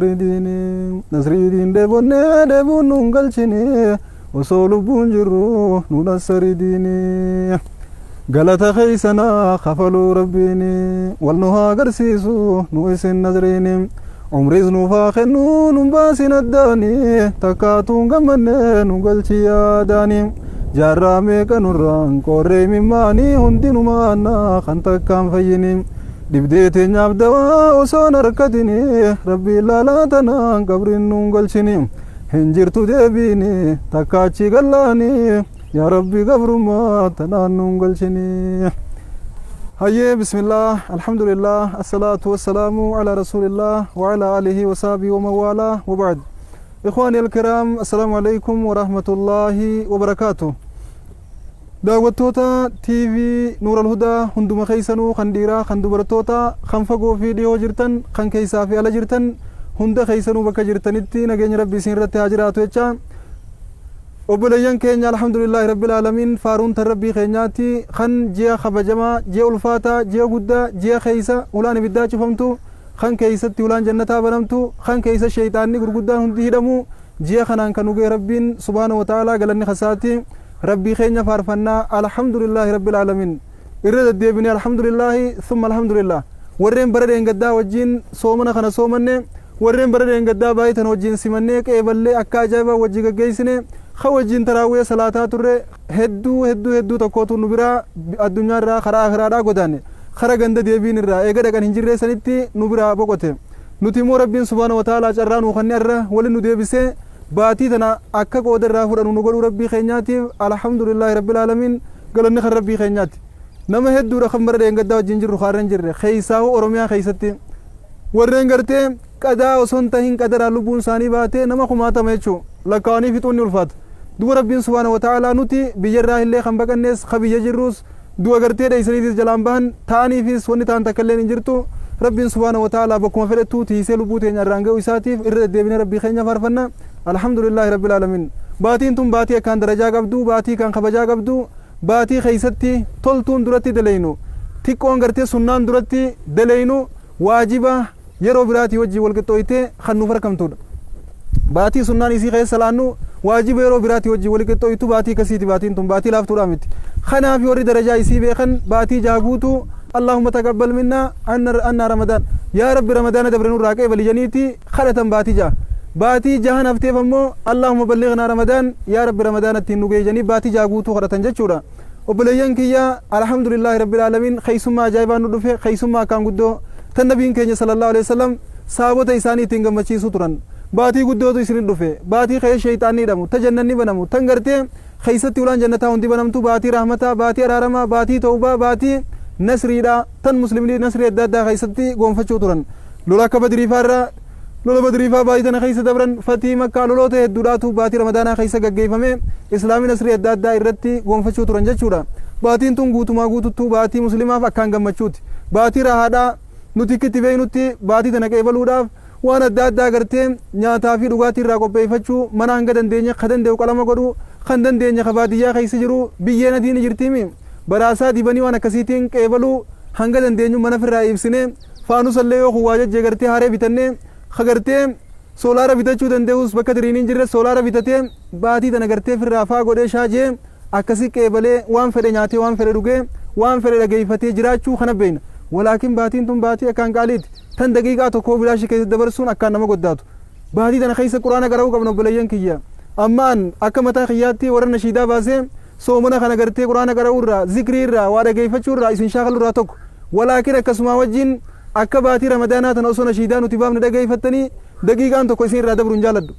Nasridiin Nasridiin dheebonnee dheebuun nuun galchine, osoo lubbuun jirru nu Nasridiin. Galata keeysanaa kafaluu Rabbiin wal nu haa agarsiisu nu isin Nasriin. Umriis nuuf haa kennu, nun baasin addaani, takkaatuun gammanne nu galchi yaadaani. Jaarraa meeqa nurraan qoorree mimmaanii, hundinumaannaa kan takkaan fayyini. Dhibdee teenyaaf dawaa osoon harkatini, Rabbiin laalaa tanaan qabriin nuun galchini. Hin jirtu deebiini takka achi gallaani, yaa Rabbi gabrummaa tanaan nuun galchini. Hayyee, bismillah, alhamdulillah, assalaatu wassalaamu ala rasuulillah wa ala alihi wa sahbihi wa man waalaa wa ba'd. Ikhwaani alkiraam, assalaamu alaikum wa rahmatullahi wa barakaatuh. Daawwattoota TV Nuural Hudaa hunduma keessanuu, kan dhiiraa, kan dubartoota, kan fagoo fi dhiyoo jirtan, kan keessaa fi ala jirtan, hunda keessanuu bakka jirtanitti nageenya Rabbi isin irratti haa jiraatu jecha. Obboleeyyan keenya, alhamdulillahi rabbil aalamiin, faaruun tan Rabbii keenyaati, kan ji'a kabajamaa, ji'a ulfaataa, ji'a guddaa, ji'a keessa hulaan ibiddaa cufamtu, kan keessatti hulaan jannataa banamtu, kan keessa sheeyxaanni gurguddaan hundi hidhamu, ji'a kanaan kan nu ga'e Rabbiin subhaanahu wa ta'aalaa galanni kasaati. Rabbii keenya faarfannaa, alhamdulillahi rabbil aalamiin. Irra deddeebinee alhamdulillahi thumma alhamdulillah. Warreen bara dheengaddaa wajjin soomana kana soomanne, warreen bara dheengaddaa baay'atan wajjin simannee qeeballee akka ajaa'ibaa wajji gaggeessine, ka wajjin taraawwee salaataa turre, hedduu hedduu hedduu tokkootu nu biraa addunyaa irraa karaa akhiraadhaa godaane. Kara ganda deebiin irraa eega dhaqan hin jirree sanitti nu biraa boqote. Nuti immoo Rabbiin subhaana wa ta'aalaa carraa nuu kanne, arra waliin nu deebisee baatii tana akka qooda irraa fudhannu nu godhuu Rabbii keenyaatiif alhamdulillahi rabbil aalamiin, galanni kan Rabbii keenyaati. Nama hedduudha kan bara dheengaddaa wajjin jirru kaarra hin jirre, keessaahuu Oromiyaa keessatti warreen gartee qadaa osoo hin tahin qadaraan lubbuun isaanii baatee nama kumaatama jechuu lakkaa'anii fixuun ni ulfaata. Duba Rabbiin subhaana wa ta'aalaa nuti biyyarraa illee kan baqannees, ka biyya jirruus du'a gartee dheeysaniitis jalaan bahan ta'aniifis wanni ta'an takka illeen hin jirtu. Rabbiin subhaana wa ta'aalaa bakkuma fedhettuu tiisee lubbuu teenya irraan ga'uu isaatiif irra deddeebinee Rabbii keenya faarfanna, alhamdulillaahi rabbil aalamiin. Baatiin tun baatii akkaan darajaa qabdu, baatii kan kabajaa qabdu, baatii keeysatti toltuun duratti daleynu, xiqqoon gartee sunnaan duratti daleynu waajiba yeroo biraatii wajjin wal qixxooytee kan nuuf arkamtuudha. Baatii sunnaan isii keessa salaannu waajiba yeroo biraatii wajjin wal qixxooytu baatii akkasiiti. Baatiin tun baatii laaftuudha miti. Kanaaf warri darajaa isii beekan baatii 6 guutuu "Allahumma taqabbal minna anna Ramadaan, yaa Rabbi Ramadaana dabre nurraa qeebali" janiiti kadhatan baatii 6. Baatii jahan hafteef ammoo "Allahumma ballighnaa Ramadaan, yaa Rabbi Ramadaana ittiin nu geeyjanii" baatii 6 guutuu kadhatan jechuudha. Obboleeyyan kiyya, alhamdulillahi rabbil aalamiin, keessummaa ajaa'ibaan nu dhufe, keessummaa akkaan guddoo tan nabiin keenya sallallahu alaihi wasallam sahabota isaanii ittiin gammachiisuu turan. Baatii guddootu isinit dhufe, baatii ka'ee sheeyxaanni hidhamu, ta jannanni banamu, tan gartee keessatti ulaan jannataa hundi banamtu, baatii rahmataa, baatii araaramaa, baatii tawbaa, baatii nasriidha, tan muslimni nasrii adda addaa keessatti goonfachuu turan. Lola akka Badriifaa irraa, lola Badriifaa baatii tana keessa dabran, fatii Makkaa, loloota hedduudhaatu baatii Ramadaanaa keessa gaggeeffame, islaamii nasrii adda addaa irratti goonfachuu turan jechuudha. Baatiin tun guutumaa guututtuu baatii muslimaaf akkaan gammachuuti, baatii rahaadhaa. Nuti ikkitti beeknutti baatii tana qeebaluudhaaf waan adda addaa gartee nyaataa fi dhugaatii irraa qopheeffachuu, mana hanga dandeenye, ka danda'u qalama godhu, kan dandeenye, ka baadiyyaa keessa jiru biyyeen adiin ni jirtiimi, baraasaa dibanii waan akkasiitiin qeebaluu, hanga dandeenyu mana firraa ibsine, faanusallee yoo kun waa jajjee gartee haree bitannee, ka gartee soolaara bitachuu danda'us, bakka diriiniin jirre soolaara bitatee baatii tana gartee firraa faa godhee shaajee akkasi qeebalee, waan fedhe nyaatee, waan fedhe dhugee, waan fedhe dhageeffatee jiraachuu kana beekna. Walaakin baatiin tun baatii akkaan qaaliiti, tan daqiiqaa tokko bilaashii keessatti dabarsuun akkaan nama goddaatu. Baatii tana keessa Quraana qara'uu qabna. Obboleeyyan kiyya, ammaan akka mataa kiyyaatti warra nashiidaa baasee soomana kana gartee Quraana qara'uu irraa, zikrii irraa, waa dhageeffachuu irraa isin shaakalu irraa tokko. Walaakin akkasumaa wajjin akka baatii Ramadaanaa tana osoo nashiidaa nuti baafne dhageeffattanii daqiiqaan tokko isin irraa dabru hin jaaladhu.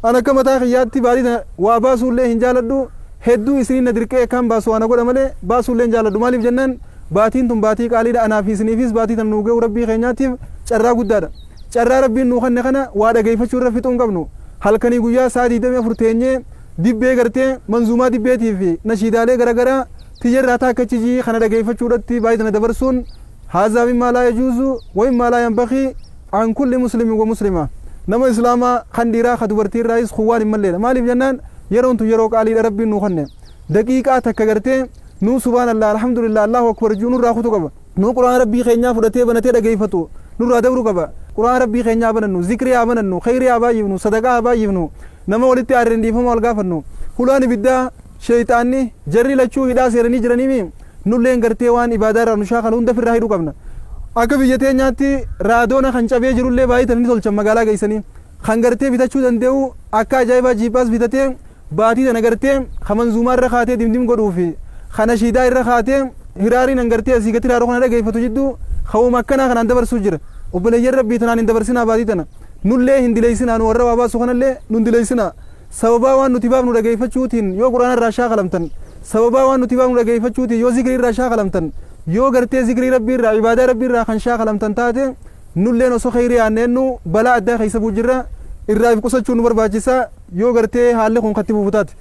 An akka mataa kiyyaatti baatii tana waa baasuullee hin jaaladhu. Hedduu isiniin na dirqee akkaan baasu waan godha malee baasuullee hin jaaladhu. Maaliif jennaan, baatiin tun baatii qaaliidha. Anaa fi isiniifis baatii tana nuu ga'u Rabbii keenyaatiif carraa guddaadha. Carraa Rabbiin nuu kanne kana waa dhageeffachuu irra fixuu hin qabnu. Halkanii guyyaa sa'a 24 teenyee dibbee gartee manzuumaa dibbeetii fi nashiidaalee garaagaraa tiyyarraa taakkachi kana dhageeffachuudhatti baay'ee tana dabarsuun haazaa mimmaa laa yajuuzu wa mimmaa laa yanbaqii an kulli muslimin wa muslima. Nama islaamaa kan dhiiraa ka dubartii irraayis kun waan hin malleedha. Maaliif jennaan, yeroon tun yeroo qaaliidha Rabbiin nuu kanne. Daqiiqaa takka gartee nuu subhaanallah, alhamdulillah, Allahu akbar juu nurraa kutu qaba. Nuu Quraana Rabbii keenyaa fudhatee banatee dhageeffatu nurraa dabru qaba. Qur'aana Rabbii keenyaa haa banannu, zikrii haa banannu, kheyrii haa baay'ifnu, sadaqaa haa baay'ifnu, nama walitti aarreen dhiifama wal gaafannu. Hulaan ibiddaa, sheeyxaanni, jarri lachuu hidhaa seenanii jiraniimii? Nulleen gartee waan ibaadaa irraa nu shaakalu hunda firraa hidhuu qabna. Akka biyya teenyaatti raadoona kan cabee jirullee baay'atan ni tolchan magaalaa geessanii. Kan gartee bitachuu danda'u akka ajaa'ibaa jiiphaas bitatee baatii tana gartee ka manzuumaa irra kaatee dimdim godhuu fi ka nashiidaa irra kaatee hiraariin an gartee asii gati raaroo kana dhageeffatu jidduu kawuma akkanaa kanaan dabarsuu jira. Obboleeyyan Rabbii tanaan hin dabarsinaa baatii tana. Nullee hin dileessinaa, nu warra waa baasu kanallee nun dileessinaa. Sababaa waan nuti baafnu dhageeffachuutiin yoo Qur'aana irraa shaakalamtan, sababaa waan nuti baafnu dhageeffachuutiin yoo zikrii irraa shaakalamtan, yoo gartee zikrii Rabbii irraa, ibaadaa Rabbii irraa kan shaakalamtan taate, nulleen osoo kheyrii yaanneennu balaa addaa keessa bu'u jirra. Irraa if qusachuun nu barbaachisa. Yoo gartee haalli kun katti fufu taate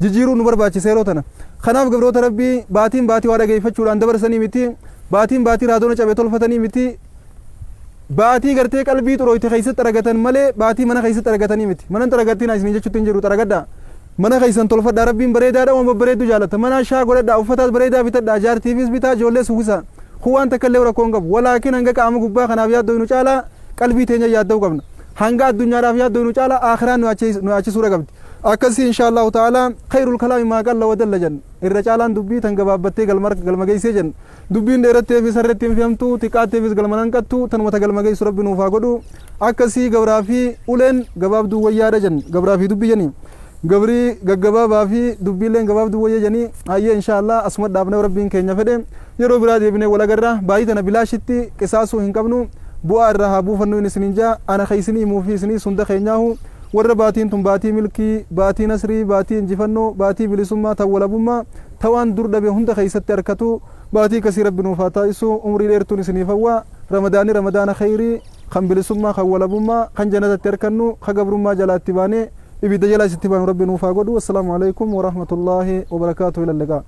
jijiiruun nu barbaachisa yeroo tana. Kanaaf gabroota Rabbii, baatiin baatii waa dhageeffachuudhaan dabarsanii miti, baatiin baatii raadoona cabe tolfatanii miti, baatii gartee qalbii xurooyte keessatti xaragatan malee baatii mana keessatti xaragatanii miti. Mana hin xaragattinaa isiniin jechutti hin jiru, xaragadhaa. Mana keessan tolfadhaa, Rabbiin bareedaadha, waan babbareeddu jaalata. Mana shaa godhadhaa, uffataas bareedaa bitadhaa, jaartiifis bitaa, ijoollees uwwisaa. Kun waan takka illee rakkoo hin qabu. Walaakin hanga qaama gubbaa kanaaf yaaddoynu caalaa qalbii teenya yaadda'uu qabna. Hanga addunyaadhaaf yaaddoynu caalaa aakhiraan nu yaachisuudha qabdi. Akkasii inshaa Allahu ta'aalaa, khayrul kalaami maa qalla wa dalla jenna. Irra caalaan dubbii tan gabaabbattee galma geessee jenna. Dubbiin dheeratteefis harretti hin fe'amtu, xiqqaatteefis galma hin hanqattu, tanuma ta galma geessu Rabbi nuuf haa godhu. Akkasii gabraa fi uleen gabaabduu wayyaadha jenna. Gabraa fi dubbii jeni. Gabrii gaggabaabaa fi dubbiilleen gabaabduu wayya jeni. Hayyee, inshaa Allah asuma dhaabnee, Rabbiin keenya fedhe yeroo biraa deebinee wal agarra. Baay'ee tana bilaashitti qisaasuu hin qabnu. Bu'aa irraa haa buufannu inni isiniin jaa. Ana ka isinii himuu fi isiniis hunda keenyaahu warra baatiin tun baatii milkii, baatii nasrii, baatii injifannoo, baatii bilisummaa, tan walabummaa, ta waan dur dhabe hunda keessatti arkatu, baatii akkasii Rabbi nuuf haa taasisu. Umrii dheertuun isiniif hawwa. Ramadaanni ramadaana kheyrii, kan bilisummaa, kan walabummaa, kan jannatatti arkannu, ka gabrummaa jalaa itti baanee ibidda jalaa isitti baanu Rabbi nuuf haa godhu. Assalaamu alaikum warahmatullaahi wabarakaatuh. Ila liqaa.